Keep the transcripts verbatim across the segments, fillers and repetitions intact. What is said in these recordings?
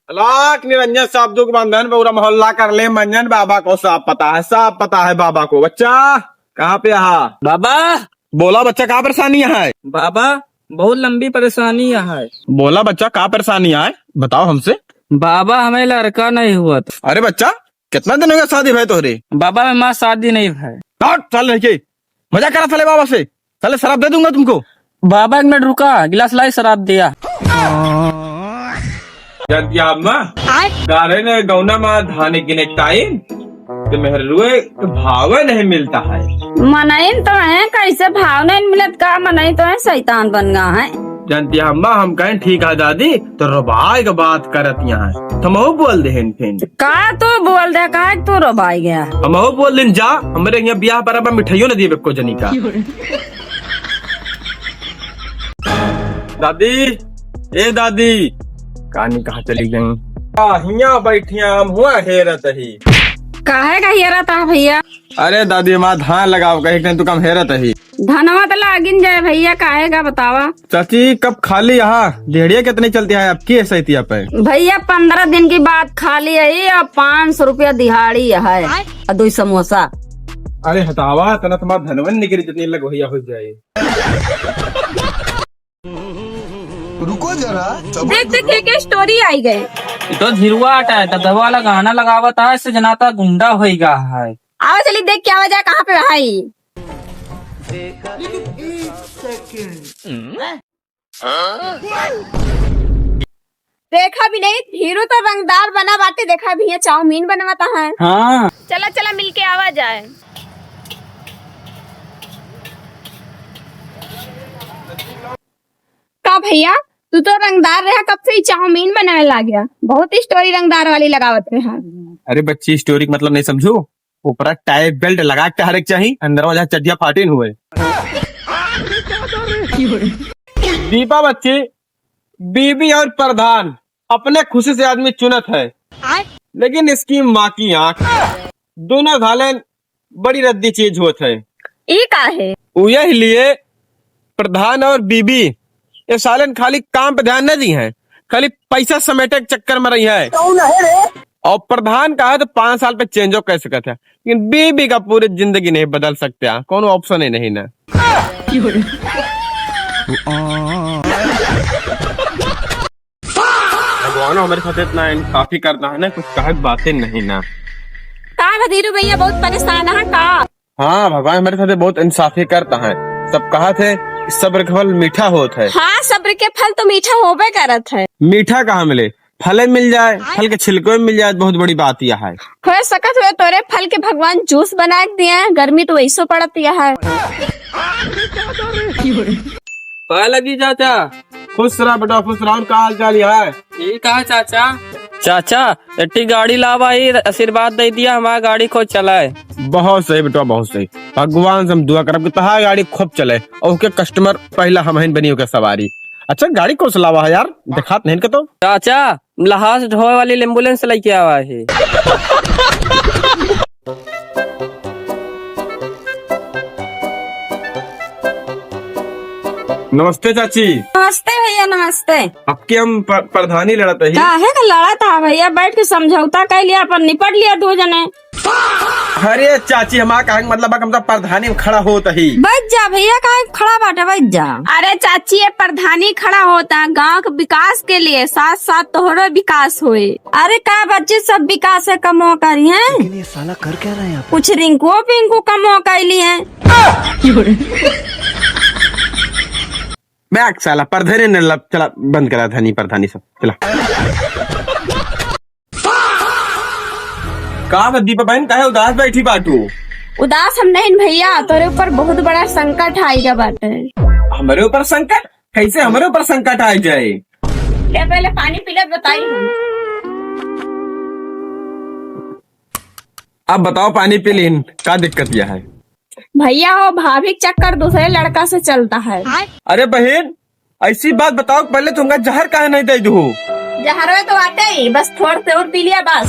लाख निरंजन साहब दुख बंधन पूरा मोहल्ला कर ले मंजन, बाबा को सब पता है, सब पता है बाबा को। बच्चा, कहाँ पे आहा? बाबा। बोला बच्चा, का परेशानी है? बाबा, बहुत लंबी परेशानी है। बोला बच्चा, का परेशानी है, बताओ हमसे। बाबा, हमें लड़का नहीं हुआ था। अरे बच्चा, कितना दिन हो गया शादी भय तोहरे? बाबा, हमार शादी नहीं भय। हट, साले लड़के, मजाक करा साले बाबा से, साले शराब दे दूंगा तुमको। बाबा, एक मिनट रुका, गिलास लाई, शराब दिया। जब क्या अम्मा, आय? गारे ने गौना मा धान गिने टाइम, तो मेहरुए भावे नहीं मिलता है। मनइन तो है, कैसे भाव नहीं मिलत का? मनई तो है, शैतान बन गा है। जानती है अम्मा, हम कहें ठीक है दादी, तो रोबाई के बात करत यहाँ है। हमहू बोल दे हैं फिर। का तू बोल दे, का तू रोबाई गया? हमहू बोल दिन जा, हमरे यहाँ ब्याह पर अब मिठाइयों न दिए को जनी का। दादी, ए दादी, कहानी कहाँ चली गई? आ, हियाँ बैठिया, हम हुआ हेरत ही। काहे का हेरत है भैया? अरे दादी, हमार धान लगाव, कहीं कहीं तू कम हेरत ही। धनवा त लागिन जाए भैया, काहे का बतावा? चाची, कब खाली यहाँ? दिहाड़िया कितनी चलती है आपकी एस आई टी पे? भैया, पन्द्रह दिन की बात खाली है और पाँच सौ रुपया दिहाड़ी है और दो समोसा। अरे हटावा, इतना तुम्हारा धनवन निकली जितनी लग भैया हो जाए। रुको जरा, सब्र देख, देख, करो। एक story आई गए। ये तो झिरुआ आटा है, दबदबा वाला गाना लगावत है, इससे जनाता गुंडा होई गा है। आओ चली देख क्या वजह, कहाँ पे भाई। देखा भी नहीं, हीरो तो रंगदार बना बाटे, देखा भी है चाउमीन बनवाता है। हाँ। चला, चला, मिलके आवा जाए। का भैया, तू तो रंगदार रहा, कब से ही चाउमीन बनावे लाग गया? बहुत ही story रंगदार वाली लगावत रहा। अरे बच्ची, story का मतलब नहीं समझू, ऊपरा टाई बेल्ट लगा के हरेक चाही, अंदर वाला चड्डिया फाटिन हुए। दीपा बच्ची, बीबी और प्रधान अपने खुशी से आदमी चुनत है, आय? लेकिन इसकी माँ की आँख, दोनों घालन बड़ी रद्दी चीज होत है। ई का है? उ यही लिए प्रधान और बीबी ये सालन खाली काम पे ध्यान न दी हैं, खाली पैसा समेटे के चक्कर में रही है। कौन है रे? और प्रधान का है तो पाँच साल पे चेंजो कर सकत है, लेकिन बीबी का पूरी जिंदगी नहीं बदल सकते हैं, कोनो option ही नहीं ना। भगवान हमारे साथ इतना इंसाफी करता है ना, कुछ कहे के बातें नहीं ना। का बा धीरू भैया, बहुत परेशान है का? हाँ, भगवान हमारे साथ बहुत इंसाफी करता है। सब कहा थे, सब्र के फल मीठा होत है। हाँ, सब्र के फल तो मीठा होबे करत है। मीठा कहाँ मिले, फले मिल जाए, फल के छिलको में मिल जाए, बहुत बड़ी बात यह है। हो सकत हुए तोरे फल के भगवान जूस बना के दिए हैं, गर्मी तो वैसो पड़त यह है। पाए लगी चाचा। खुश रहा बेटा, खुश रहा। और का हाल चाल है? ठीक है चाचा। चाचा, एट्टी गाड़ी लावा ही, आशीर्वाद दे दिया, हमारा गाड़ी को चलाए। बहुत सही बेटा, बहुत सही। भगवान से हम दुआ करब कि तहार गाड़ी खूब चले और ओके customer पहला हम ही बनी ओके सवारी। अच्छा, गाड़ी कौन सा लावा है यार, दिखात नहीं इनके तो। चाचा, लहास ढोए वाली एम्बुलेंस लेके आवा है। नमस्ते चाची। नमस्ते भैया, नमस्ते। अबकी हम प-, प्रधानी लड़त ही। काहे का लड़त हा भैया, बैठ के समझौता कर लिया, अपन निपट लिया दो जने। अरे चाची, हमारा कहे के मतलब बा कि हम तो प्रधानी में खड़ा होत ही। बैठ जा भैया, काहे खड़ा बाटे, बैठ जा। अरे चाची, ये प्रधानी खड़ा होता गाँव के विकास के लिए, साथ साथ तोहरो विकास होए। अरे का बच्ची, सब विकास है, कमवा करी हैं। लेकिन ये साला कर क्या रहा है यहाँ पे? कुछ रिंकू पिंकू कमवा कैली हैं। बैक साला, परधरे ने लब-, चला, बंद करा धनी परधानी सब, चला। का बा दीपा बहन, काहे उदास बैठी बाटू? उदास हम नहीं भैया, तोरे ऊपर बहुत बड़ा संकट आइगा बाटे। हमरे ऊपर संकट? कैसे हमरे ऊपर संकट आ जाए? ले पहले पानी पी ले, बताई हम। अब बताओ, पानी पी लीन, का दिक्कत यह है? भैया हो, भाभी के चक्कर दूसरे लड़का से चलता है। अरे बहन, ऐसी बात बताओ, पहले तुमका जहर काहे नहीं दे दू? जहर में तो आते ही, बस थोड़ से और पी लिया बस।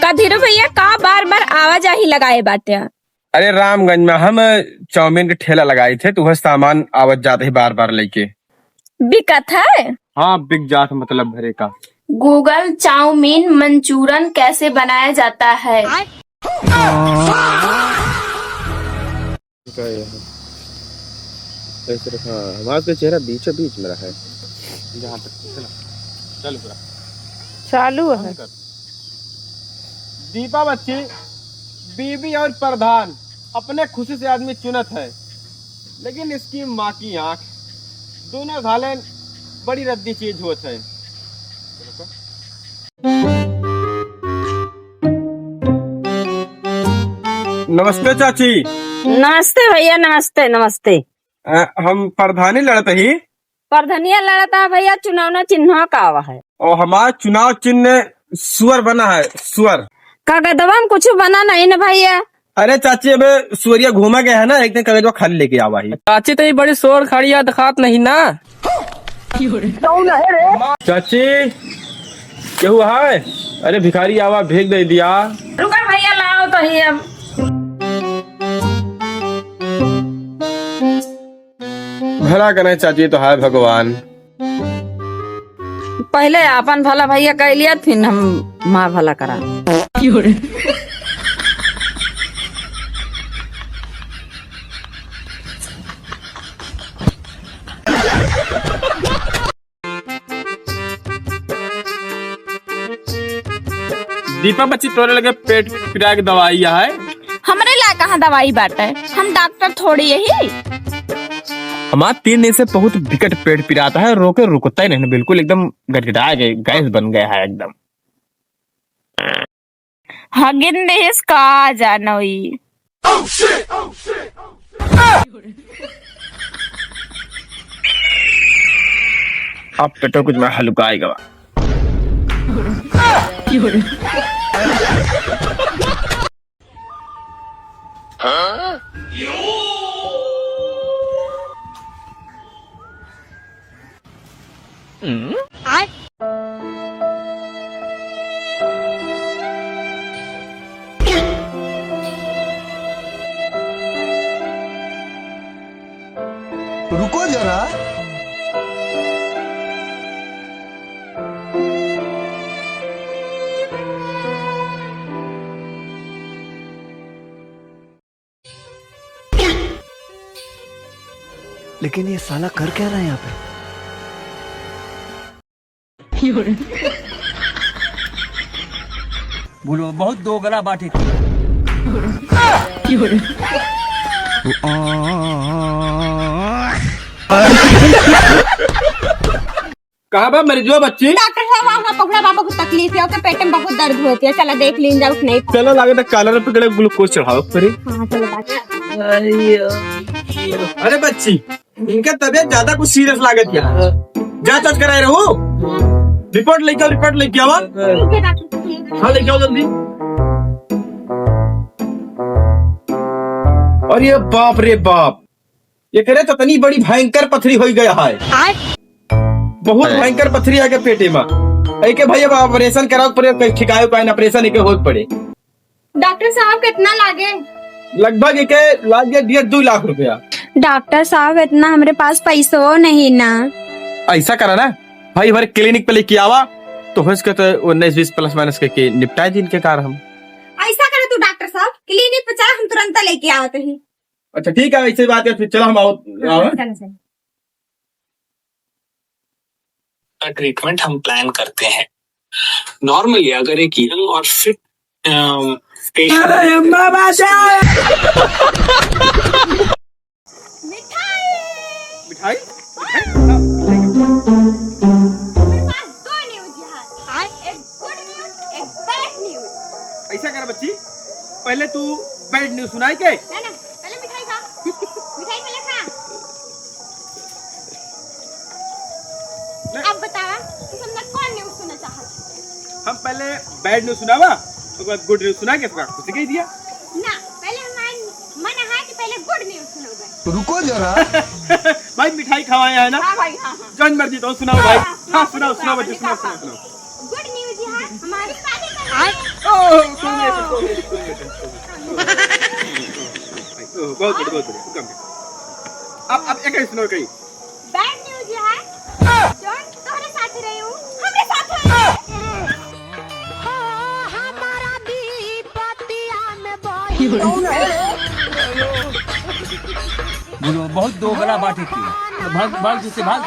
का धीरू भैया का बार बार आवाजाही लगाए बाटे? अरे रामगंज में हम चाउमीन के ठेला लगाए थे, तो वह सामान आवत जात ही बार बार लेके। बिकत है? हाँ, बिक जात, मतलब भरे का। Google, चाउमीन मंचूरन कैसे बनाया जाता है? का ये है? ऐसे रखा, हाँ, हमारे तो चेहरा बीचों बीच में रहा है। जहाँ तक, चलो, चलो पूरा। चालू है। बंद कर। दीपा बच्ची, बीबी और प्रधान अपने खुशी से आदमी चुनत है, लेकिन इसकी माँ की आँख दोनों घालन बड़ी रद्दी चीज होत है। नमस्ते चाची। नमस्ते भैया, नमस्ते, नमस्ते। अ, हम प्रधानी लड़त ही। प्रधनिया लड़त है भैया, चुनाव ना चिन्ह का आवा है। और हमारा चुनाव चिन्ह सुअर बना है, सुअर। कागदवा में कुछ बना नहीं ना भैया। अरे चाची, अबे सुअरिया घूमा गया है ना, एक दिन कागजवा खाली लेके आवा ही। चाची, तो ये बड़ी सोर खड़ी है, दिखात नहीं ना। चाची, केहू है? अरे भिखारी आवा, भीख दे दिया। रुका भैया, लाओ तो ही अब। भला करे चाची, तो हाय भगवान। पहले आपन भला भैया कह लिया, फिर हम माँ भला करा। दीपा बच्ची, तोरे लगे पेट पिराए के दवाई है? हमरे ला कहाँ दवाई बाटे, हम डॉक्टर थोड़ी यही। हमार तीन दिन से बहुत विकट पेट पिरात है, रोके रुकता ही नहीं, बिल्कुल एकदम गटगटा गए, गैस बन गया है एकदम। हगिन देश का जानोई। अब पेटो कुछ में हल्का आएगा। रुको जरा। लेकिन ये साला कर क्या रहा है यहाँ पे? बोलो, बहुत दोगला बाटे। कहाँ बा मरीजवा बच्ची? डॉक्टर साहब, हमरा पहुड़ा बाबा को तकलीफ है, ओके पेट में बहुत दर्द होती है, चला देख लीन जाओ, नहीं। चलो, लागे तो कॉलर पे गड़े ग्लूकोज चढ़ाओ परे। हाँ, चलो बात। अरे बच्ची, इनका तबीयत ज्यादा कुछ सीरियस लागत है, जा जांच कराए रहो, रिपोर्ट लेके आओ, रिपोर्ट लेके आओ। ठीक है डॉक्टर साहब। हाँ, लेके आओ जल्दी। अरे बाप रे बाप, एकरे तो इतनी बड़ी भयंकर पथरी होई गया है। आय। बहुत भयंकर पथरी है के पेटे में। एके भाई अब ऑपरेशन कराओ पड़े, कहीं ठिकाए उपाय ना, ऑपरेशन एके होत पड़े। डॉक्टर साहब, कितना लागे? लगभग एके लाग गया डेढ़ दो लाख रुपया। डॉक्टर साहब, इतना हमरे पास पैसो नहीं ना। ऐसा करा ना भाई, हमारे क्लिनिक पे लेके आवा, तो हो सके तो उन्नीस बीस प्लस माइनस के, के निपटाए दिन के कार हम। ऐसा करे तू डॉक्टर साहब, क्लिनिक पे चला, हम तुरंत लेके आवत ही। अच्छा ठीक है, ऐसे बात है, फिर चलो हम आओ, हाँ, आओ। चलो, चलो। का ट्रीटमेंट हम प्लान करते हैं। नॉर्मली अगर एक यंग और फिट, अम, पेशेंट अरे अम्मा बाजा! मिठाई! मिठाई? हाँ। मेरे पास दो न्यूज़ यहाँ है। एक गुड न्यूज़, एक बैड न्यूज़। ऐसा कर बच्ची, पहले तू बैड न्यूज़ सुनाई के? ना, ना, पहले मिठाई खा। मिठाई पहले खा। नहीं। अब बतावा, तू हमने कौन न्यूज़ सुनना चाहत? हम पहले बैड न्यूज़ सुनावा, ओकर बाद गुड न्यूज़ सुना के ओकरा खुशी कह दिया। ना, पहले हमार मन है कि पहले गुड न्यूज़ सुनोगे। रुको जरा। भाई, मिठाई खवाया है ना? हाँ भाई, हाँ, हाँ। जौन मर्जी तो सुनाओ भाई। हाँ, हाँ, हाँ, सुनाओ, सुनाओ, सुनाओ बच्चे, सुनाओ, सुनाओ, सुनाओ। गुड न्यूज़ है, हमारी शादी कर रही है। ओह, congratulations, congratulations, congratulations। ओह, बहुत बढ़िया, बहुत बढ़िया, welcome। अब, अब एक ही सुनाओ कहीं। Bad news यह है, जौन तोहरे साथ रही हूँ, हमरे साथ है। हो, हमारा विपतिया में बही। बोलो, बहुत दोगला बात है तू। भाग, भाग, जैसे भाग।